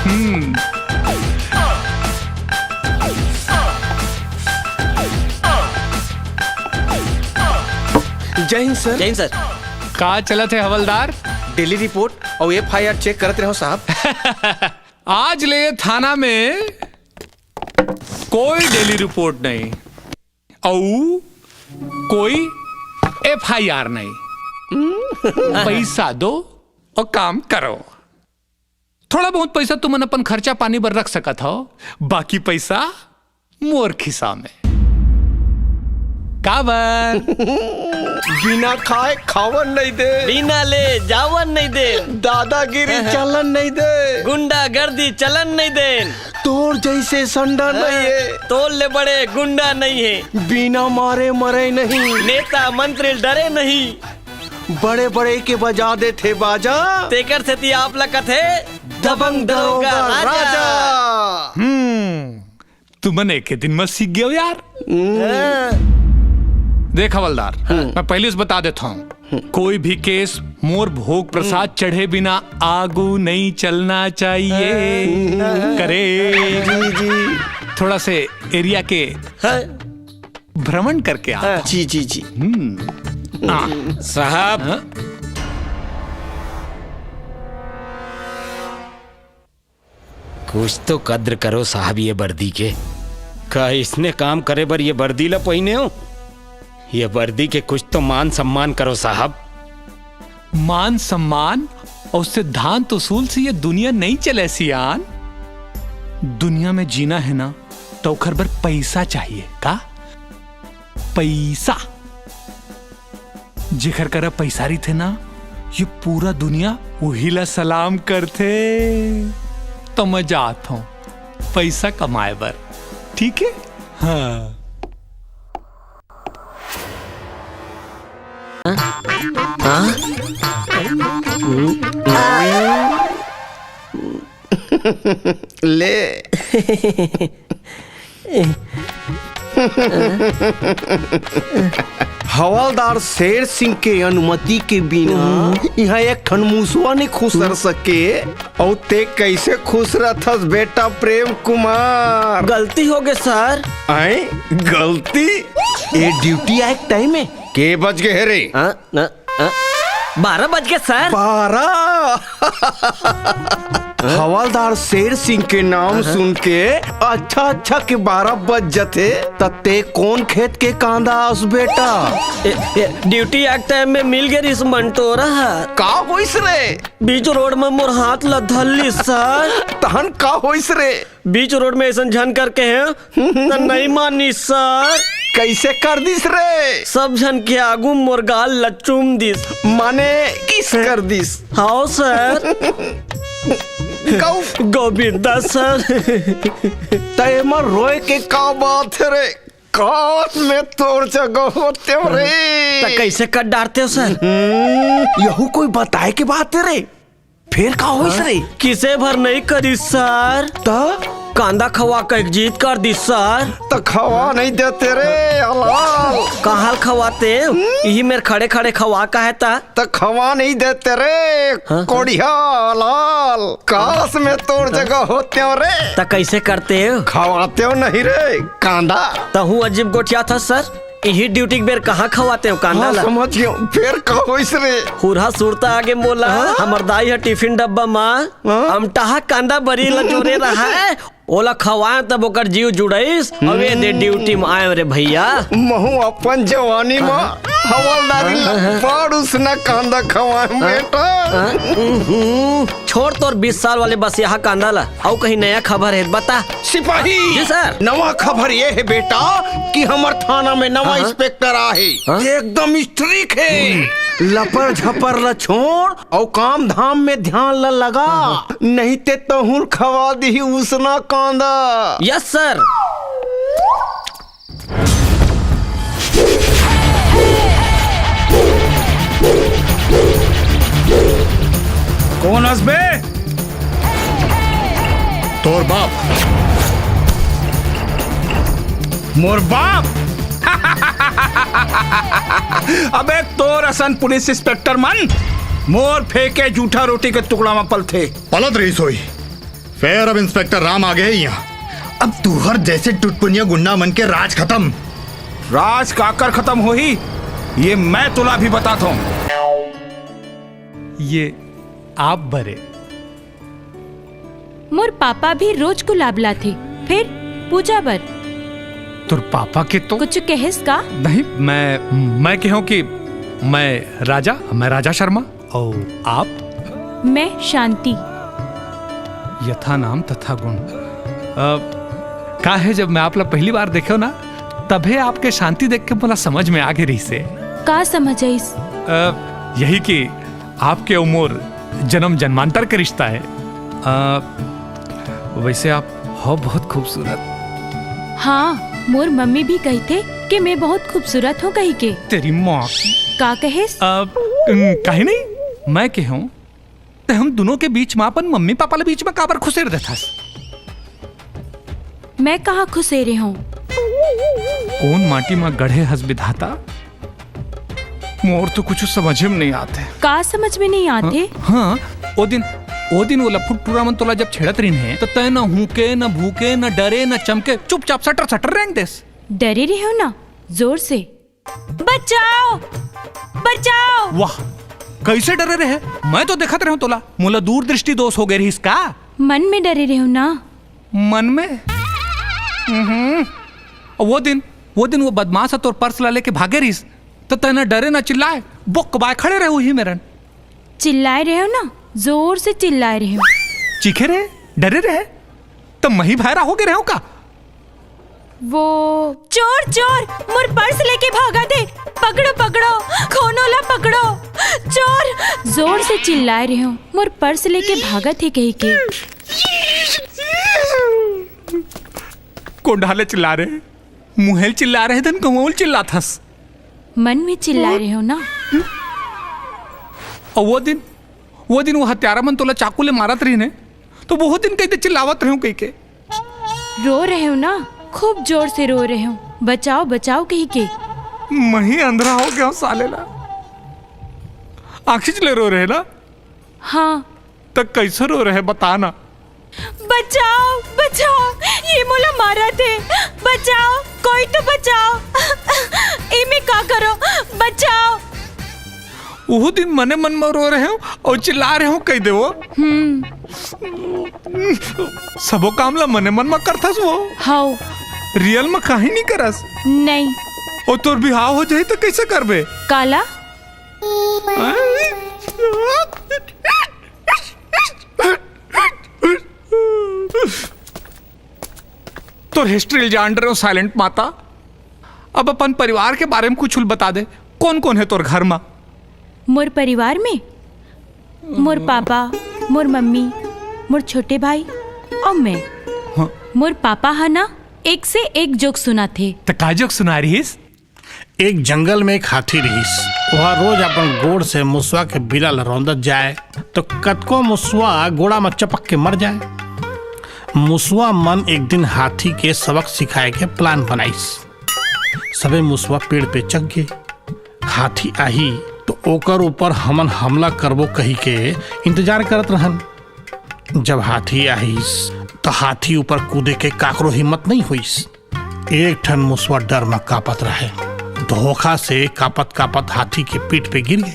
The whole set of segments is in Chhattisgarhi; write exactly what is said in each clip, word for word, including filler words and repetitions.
हम्म। जय हिंद सर। जय हिंद सर। का चलत हे हवलदार? डेली रिपोर्ट अउ एफ आई आर चेक करत रहो साहब। आज ले ये थाना में कोई डेली रिपोर्ट नहीं अउ कोई एफ आई आर नहीं। पैसा दो अउ काम करो। थोड़ा बहुत पैसा तुमन अपन खर्चा पानी बर रख सकत हो, बाकी पैसा मोर खिसा में। काबर? बिना खाए खावन नहीं दे, बिना ले जावन नहीं दे, दादागिरी चलन नहीं दे, गुंडागर्दी चलन नहीं दे। तोर जैसे संडा नहीं है, तोर ले बड़े गुंडा नहीं है, बिना मारे मरे नहीं, नेता मंत्री डरे नहीं, बड़े बड़े के बजा देथे बाजा, तेकर सेती आप ला कथे दबंग दरोगा राजा। हम्म, तुमन एक दिन में सीख गए यार। हम्म। देख हवलदार, हाँ। मैं पहले से बता देता हूँ, कोई भी केस मोर भोग प्रसाद चढ़े बिना आगू नहीं चलना चाहिए। हाँ। करे जी, जी। थोड़ा से एरिया के हाँ। भ्रमण करके आता हूँ। जी, जी, जी। हम्म। हाँ। साहब। हाँ? कुछ तो कद्र करो साहब ये वर्दी के। का इसने काम करे बर ये वर्दी ला पहिने हो? ये वर्दी के कुछ तो मान सम्मान करो साहब। मान सम्मान अउ सिद्धांत उसूल से ये दुनिया नहीं चले सियान। दुनिया में जीना है ना, तो ओखर बर पैसा चाहिए। का? पैसा। जेखर करा पैसा रहिथे ना, ये पूरा दुनिया उही ला सलाम करथे। तो मैं जात हूँ पैसा कमाए बर, ठीक है? हाँ। हाँ? ले। हवलदार शेर सिंह के अनुमति के बिना इहाँ एक ठन मुसवा नहीं खुसर सके, अउ ते कैसे खुसरथस बेटा प्रेम कुमार? गलती हो गे सर। आए? गलती? ये ड्यूटी आए के टाइम है। के बज गए हे रे? हाँ? न, अ, बारह बज गए सर। बारह? हवलदार शेर सिंह के नाम सुन के अच्छा अच्छा के बारह बज जथे, त ते कौन खेत के कांदा अस बेटा? ए, ए, ड्यूटी एक टाइम में मिल गए रिस मंटोरा। का होइस रे? बीच रोड में मोर हाथ ला धर लिस सर। तहन का होइस रे? बीच रोड में ऐसन झन करके हैं, त नहीं मानिस सर। कैसे कर दिस रे? सब झन के आगू मोर गाल ला चूम दिस। माने किस कर दिस? हाव सर। गौ- गोविंदा सर। त एमा रोए के का बात है रे? काश मैं तोर जगह होतेंव रे। त कैसे कर डारतेव सर? हम्म, यहू कोई बताए के बात है रे? फेर का होइस रे? किसे भर नहीं करिस सर। त? कांदा खवा कहिके जिद कर दिस सर। त खवा नहीं देते रे, हलाल। कहाँ ल खवातेव? इही मेर खड़े खड़े खवा कहे त। त खवा नहीं देते रे, हाँ? कोढ़िया हलाल। काश मैं तोर जगह होतेंव रे। त कैसे करतेव? खवातेव नहीं रे, कांदा। तहूँ अजीब गोठियाथस सर। इही ड्यूटी के बेर कहाँ खवातेव कांदा हाँ, ला? समझ गेंव। फेर का होइस रे? हुरहा सुरता आगे मोला, हाँ? हमर दाई ह टिफिन डब्बा मा हाँ? अमटाहा कांदा बरी ला जोरे रहा है, ओला खवाएंव तब ओकर जीव जुड़ाइस। अउ ए दे ड्यूटी मा आएंव रे भैया। महूँ अपन जवानी मा हाँ? हवलदारी ला हाँ, हाँ, हाँ। बड़ उसना कांदा खवाएंव हाँ? बेटा। हाँ? उहुं। छोड़ तोर बीस साल वाले बसियाहा कांदा ला, अउ कहीं नया खबर है त बता। सिपाही! जी सर। नवा खबर ये है बेटा कि हमर थाना में नवा हाँ, हाँ। इंस्पेक्टर आहे। हाँ? एकदम स्ट्रिक्ट है। हम्म। लपर झपर ला छोड़ अउ काम धाम में ध्यान ला लगा, हाँ, हाँ। नहीं ते तहूँ ल खवा दिही उसना कांदा। Yes sir. कौन हस बे? तोर बाप। मोर बाप? अबे तोर असन पुलिस इंस्पेक्टर मन मोर फेंके जूठा रोटी के टुकड़ा म पलथे। पलत रहिस होही। फेर अब इंस्पेक्टर राम आ गे हे इहाँ। अब तुहर जइसे टुटपुनिया गुंडा मन के राज खतम। राज काकर खतम होही, ये मैं तोला भी बतात हूँ। ये आप बरे। मोर पापा भी रोज गुलाब लाथे, फेर पूजा बर। तोर पापा के तो कुछ कहेस का? नहीं, मैं, मैं कहूँ कि मैं राजा, मैं राजा शर्मा। अउ आप? मैं शांति। यथा नाम तथा गुण। अ, का हे, जब मैं आप ला पहली बार देखेंव ना, तभे आपके शांति देख के मोला समझ में आ गे रहिस हे। का समझ आइस? अ, यही कि आपके अउ मोर जन्म जन्मांतर के रिश्ता हे। अ, वइसे आप हो बहुत खूबसूरत। हाँ, मोर मम्मी भी कहिथे कि मैं बहुत खूबसूरत हूँ कहिके। तेरी माँ। का कहेस? अ, उम, कहीं नहीं, मैं कहूँ, ते हम दुनों के बीच में, अपन मम्मी पापा ले बीच में काबर खुसेर देथस? मैं कहाँ खुसेरे हूँ? कोन माटी में गढ़े हस विधाता? मोर तो कुछ समझ में नहीं आथे। का समझ में नहीं आथे? हाँ, हाँ, ओ दिन, ओ दिन वो लफुट टूरा मन तोला जब छेड़त रहिन हे, तो तैं न हूके, न भूके, न डरे, न चमके, चुपचाप सटर सटर रेंग देस। डरे रहेंव ना, जोर से, "बचाओ, बचाओ।" वाह, कइसे डरे रहे? मैं तो देखत रहेंव तोला, मोला दूरदृष्टि दोष हो गे रहिस का? मन में डरे रहेंव ना। मन में? हम्म। वो दिन, वो दिन वो बदमाश ह तोर पर्स ला लेके भागे रहिस, त तैं न डरे न चिल्लाए, बोक बाय खड़े रहे उही मेरन। चिल्लाए रहेंव ना, जोर से चिल्लाए रहेंव। चीखे रहे, डरे रहे, त मही भैरा हो गे रहेंव का? वो चोर, चोर, मोर पर्स लेके भागत हे, पकड़ो, पकड़ो, कोनो ला पकड़ो, चोर। जोर से चिल्लाए रहेंव, मोर पर्स लेके भागत हे कहिके। कोन डाहर ले चिल्ला रहे? मुँहे ले चिल्ला रहे धन कहूँ ले चिल्लाथस? मन में चिल्लाए रहेंव ना। अउ वो दिन, वो दिन वो हत्यारा मन तोला चाकू ले मारत रहिन हे, त वो दिन कहिथे चिल्लावत रहेंव कहिके। रो रहेंव ना, खूब जोर से रो रहेंव, "बचाओ, बचाओ" कहिके। मही अंधरा हो गेंव साले ला। आँखी ले रो रहे ना? हाँ। त कइसे रो रहे, बता ना। "बचाओ, बचाओ, ये मोला मारत हे, बचाओ, कोई तो बचाओ, एमे का करो, बचाओ।" उहू दिन मने मन म रो रहेंव अउ चिल्ला रहेंव कहि दे वो। हम्म। सबो काम ला मने मन म करथस वो। हव। रियल म काहीं नइ करस। नहीं। अउ तोर बिहाव हो जाही त कइसे करबे? काला? तोर हिस्ट्री ल जान रहेंव, साइलेंट माता। अब अपन परिवार के बारे म कुछ ल बता दे, कोन कोन हे तोर घर म? मोर परिवार में मोर पापा, मोर मम्मी, मोर छोटे भाई अउ मैं। हाँ। मोर पापा ह ना एक से एक जोक सुनाथे। त का जोक सुनाय रिहिस? एक जंगल में एक हाथी रिहिस। ओहा रोज अपन गोड़ से मुसवा के बिला ल रौंदत जाय, तो कतको मुसवा गोड़ा म चपक के मर जाय। मुसवा मन एक दिन हाथी के सबक सिखाय के प्लान बनाइस। सबे मुसवा पेड़ पे चघ गे। हाथी आही, तो ओकर ऊपर हमन हमला करबो कहि के इंतजार करत रहन। जब हाथी आहिस, त हाथी ऊपर कूदे के काकरो हिम्मत नइ होइस। एक ठन मुसवा डर म कांपत रहे, धोखा से कांपत-कांपत हाथी के पीठ पे गिर गे।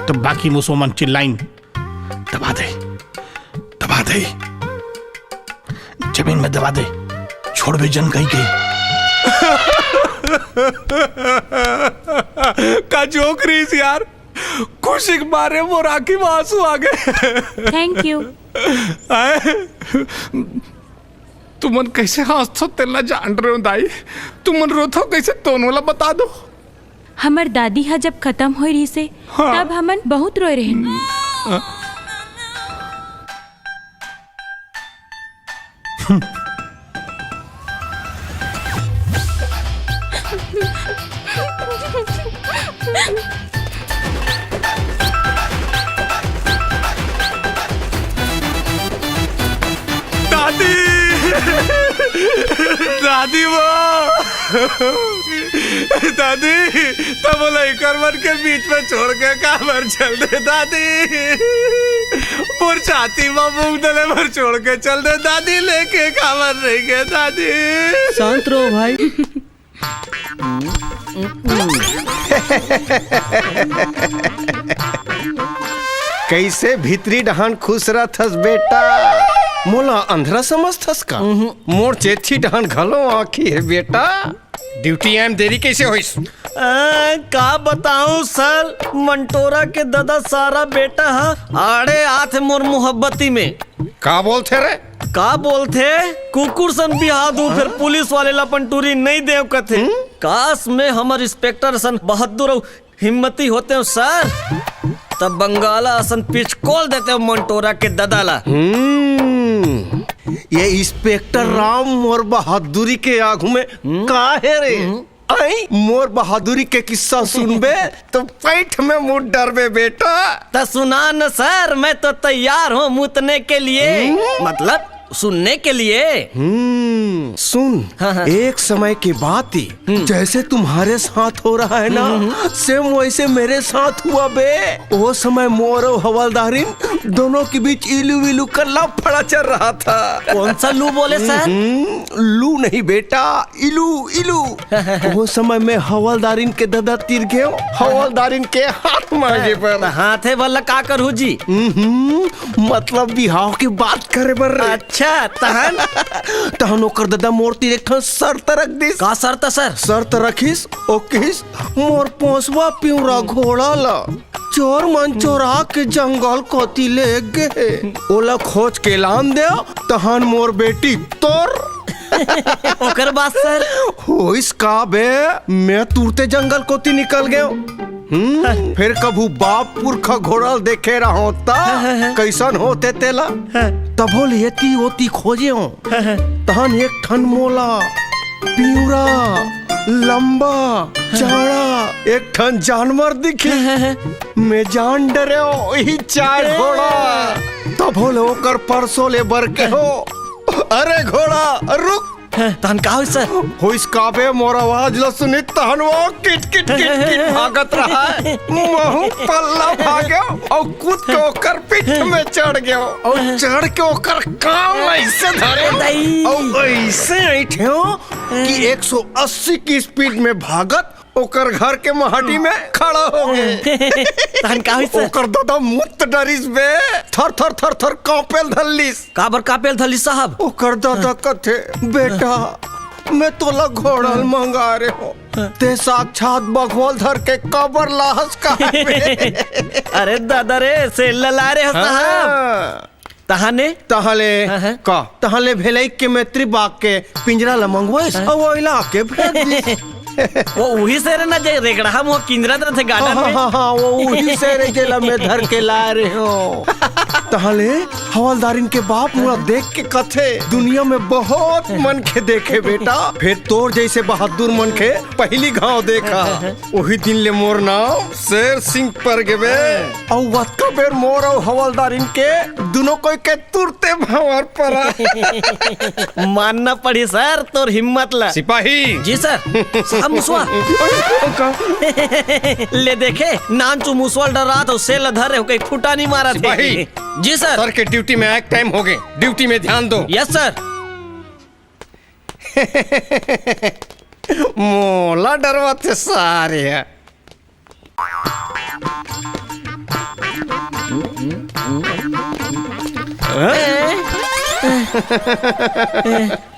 त बाकी मुसवा मन चिल्लाइन, "दबा दे, दबा दे, जमीन में दबा दे, छोड़बे झन" कहि के। का जोक रिहिस यार, खुशी के मारे मोर आँखी म आंसू आ गे। Thank you। आय, तुमन कइसे हंसथो तेला जान रहेंव दाई, तुमन रोथो कइसे तोनो ला बता दो। हमर दादी ह जब खतम होय रिहिसे, हाँ। तब हमन बहुत रोय रहेन। हाँ। दादी, दादी वो, दादी, त मोला इकर मन के बीच में छोड़ के काबर चल दे दादी? वो छाती म मूंग दले बर छोड़ के चल दे दादी, लेके काबर नहीं गए दादी। शांत रहो भाई। कैसे भीतरी डहान खुश रहथस बेटा? मोला अंधरा समझथस का? मोर चेथी डहान घलो आँखी हे बेटा। ड्यूटी आए म देरी कैसे होइस? आ, का बताऊं सर, मंटोरा के ददा सारा बेटा ह आड़े आथे मोर मोहब्बती में। का बोलथे रे? का बोलथे? कुकुर सन बिहा दू, फिर पुलिस वाले ला पंटूरी नहीं देव कथे। काश में हमर इंस्पेक्टर सन बहादुर अउ हिम्मती होते हो सर, तब बंगाला असन पिचकोल देते हो मंटोरा के ददा ला। हम्म, ये इंस्पेक्टर राम मोर बहादुरी के आगू में का हे रे? आई, मोर बहादुरी के किस्सा सुनबे तो पैठ में मुड़ डरबे बेटा। त सुना न सर, मैं तो तैयार हूँ मुतने के लिए, मतलब सुनने के लिए। हम्म, सुन। हाँ, हाँ। एक समय की बात थी, जैसे तुम्हारे साथ हो रहा है ना, सेम वैसे मेरे साथ हुआ बे। वो समय मोर अउ हवलदारिन दोनों के बीच इलू विलू का लफड़ा चल रहा था। कौन सा लू बोले सर? हम्म, लू नहीं बेटा, इलू इलू। वो समय मैं हवलदारिन के ददा तीर गयो, हवलदारिन के हाथ मांगे पर। त हाथे वाला का करहू जी? हम्म, मतलब बिहाव के बात करे बर रे। अच्छा, तहन? तहन ओकर ददा मोर तीर एक ठन शर्त रख दिस। का शर्त सर? शर्त रखिस, ओ किस मोर पोसवा पिंवरा घोड़ा ला चोर मन चोरा के जंगल कोती ले गे। ओला खोज के लान दे, तहन मोर बेटी तोर। ओकर बाद सर? होइस का बे, मैं तुरते जंगल कोती निकल गयो। हम्म, फिर कभू बाप पुरखा घोड़ा ल देखे रहो त कैसन होते तेला? तभो ले एती ओती खोजे हो। तहन एक ठन मोला पिंवरा, लंबा, चौड़ा, एक ठन जानवर दिखी। मैं जान डरे हो, वही चार घोड़ा। तभो ले ओकर परसो ले बर के हो। अरे घोड़ा, रुक। तहन का होइस सर? होइस का बे, मोर आवाज ल सुनी तहन वो किट किट किट किट भागत रहा है। महू पल्ला भागे और कूद के ओकर पीठ में चढ़ गयो और चढ़ के ओकर कान ऐसे धरे दाई। और ऐसे ऐठे हो कि एक सौ अस्सी की स्पीड में भागत ओकर घर के महटी में खड़ा हो गए। तहन का होइस सर? ओकर दादा मुत डरिस बे, थर थर थर थर कांपेल धल्लिस। काबर कांपेल धल्लिस साहब? ओकर दादा कथे, बेटा, मैं तोला घोड़ल मंगा रहे हो, ते साक्षात बघवल धर के काबर लाहस का बे? अरे दादा रे, से लला रहे हो साहब। हाँ। तहाने? तहले हाँ, हाँ। का? तहले भेलई के मैत्री बाग के पिंजरा ला मंगवाइस, हाँ। और वो इला के भेज दिस। वो उही से रे ना जे रेगड़ा हम वो किंजरत रथे गार्डन हाँ, में। हाँ, हाँ, वो उही से रे जेला मैं धर के ला रहे हो। तहले हवलदारिन के बाप मुड़ा देख के कथे, दुनिया में बहुत मनखे देखे बेटा, फिर तोर जैसे बहादुर मनखे पहली घाव देखा। वही दिन ले मोर नाम शेर सिंह पर गेबे। अउ वतका बेर मोर अउ हवलदारिन के दुनों कोई के तुरते भंवर परा। मानना पड़ी सर तोर हिम्मत ला। सिपाही। जी सर। साहब मुसवा। ले देखे, नान चु मुसवा डरात हो, सेल धरे हो, कहीं फुटा नहीं मारा थे। सिपाही। जी सर। सर के ड्यूटी में एक टाइम हो गए, ड्यूटी में ध्यान दो। Yes sir. मोला डरवाथे सारे।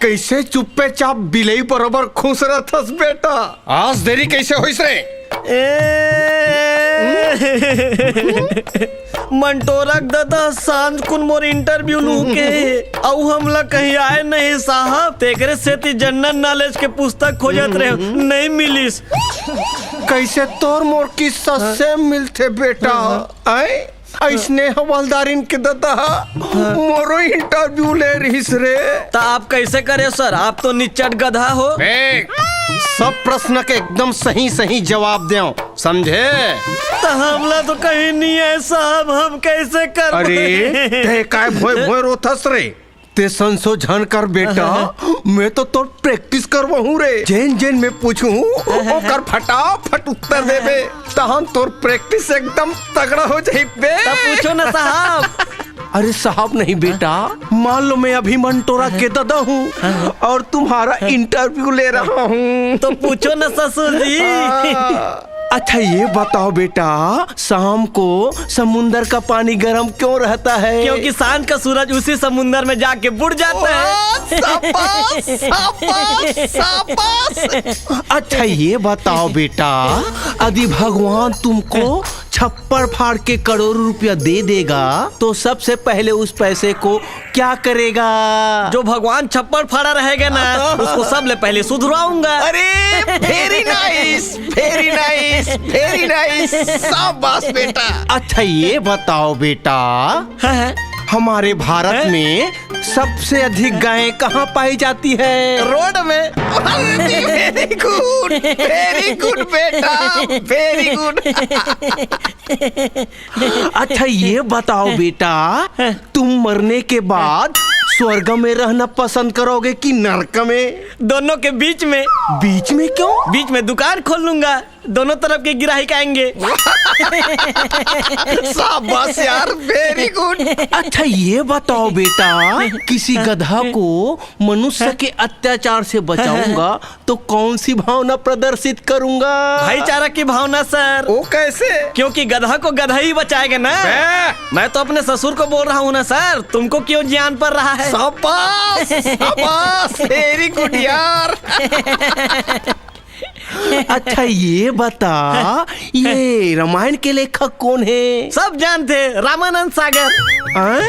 कैसे चुप्पे चाप बिलई बरोबर खुश रहथस बेटा? आज देरी कैसे होइस रे? मंटोरक ददा सांझ कुन मोर इंटरव्यू लू के, अउ हमला कहीं आए नहीं साहब, तेकरे सेती जनरल नॉलेज के पुस्तक खोजत रहे, नहीं मिलिस। कैसे तोर मोर किस्सा से मिलथे बेटा? आए, ऐसने हवलदारिन के ददा मोरो इंटरव्यू ले रहिस रे। त आप कैसे करे सर? आप तो निचट गधा हो। ए, सब प्रश्न के एकदम सही सही जवाब देव, समझे? त हमला तो कहीं नहीं है साहब, हम कैसे कर? अरे, ते काय भोय भोय रोथस रे? ते संशोधन कर बेटा, मैं तो तोर प्रैक्टिस करवाहूं रे। जेन जेन मैं पूछूं, ओकर फटाफट उत्तर देबे, तहन तोर प्रैक्टिस एकदम तगड़ा हो जाई बे। तब पूछो ना साहब। अरे साहब नहीं बेटा, मान लो मैं अभी मंटोरा के दादा हूँ और तुम्हारा इंटरव्यू ले रहा हूँ। तो पूछो ना ससुर जी। हाँ। अच्छा ये बताओ बेटा, शाम को समुंदर का पानी गर्म क्यों रहता है? क्योंकि सांझ का सूरज उसी समुंदर में जाके बुड़ जाता है। वाह, शाबाश, शाबाश, शाबाश। अच्छा ये बताओ बेटा, यदि भगवान तुमको छप्पड़ फाड़ के करोड़ों रुपया दे देगा तो सबसे पहले उस पैसे को क्या करेगा? जो भगवान छप्पड़ फाड़ा रहेगा ना, उसको सबले पहले सुधरवाऊंगा। अरे, very nice, very nice, very nice, शाबाश बेटा। अच्छा ये बताओ बेटा, हाँ, हाँ। हमारे भारत हैं? में सबसे अधिक गायें कहाँ पाई जाती है? रोड में। अरे, very good, very good बेटा, very good। अच्छा ये बताओ बेटा, तुम मरने के बाद स्वर्ग में रहना पसंद करोगे कि नरक में? दोनों के बीच में। बीच में क्यों? बीच में दुकान खोल लूंगा, दोनों तरफ के गिराहक आएंगे। शाबाश यार, very good। अच्छा ये बताओ बेटा, किसी गधा को मनुष्य के अत्याचार से बचाऊंगा तो कौन सी भावना प्रदर्शित करूंगा? भाईचारा की भावना सर। वो कैसे? क्योंकि गधा को गधा ही बचाएगा ना। बे! मैं तो अपने ससुर को बोल रहा हूँ ना सर, तुमको क्यों ज्ञान पड़ रहा है? शाबाश, शाबाश, very good यार। अच्छा ये बता, ये रामायण के लेखक कौन है? सब जानते, रामानंद सागर। हाँ?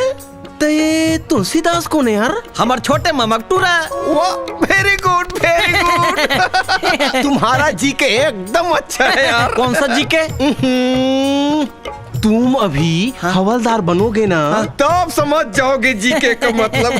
तो ये तुलसीदास कौन है यार? हमार छोटे ममक टूरा। वाह, very good, very good। तुम्हारा जीके एकदम अच्छा है यार। कौन सा जीके? हम्म, तुम अभी हाँ। हवलदार बनोगे ना? हाँ। तब समझ जाओगे जीके का मतलब।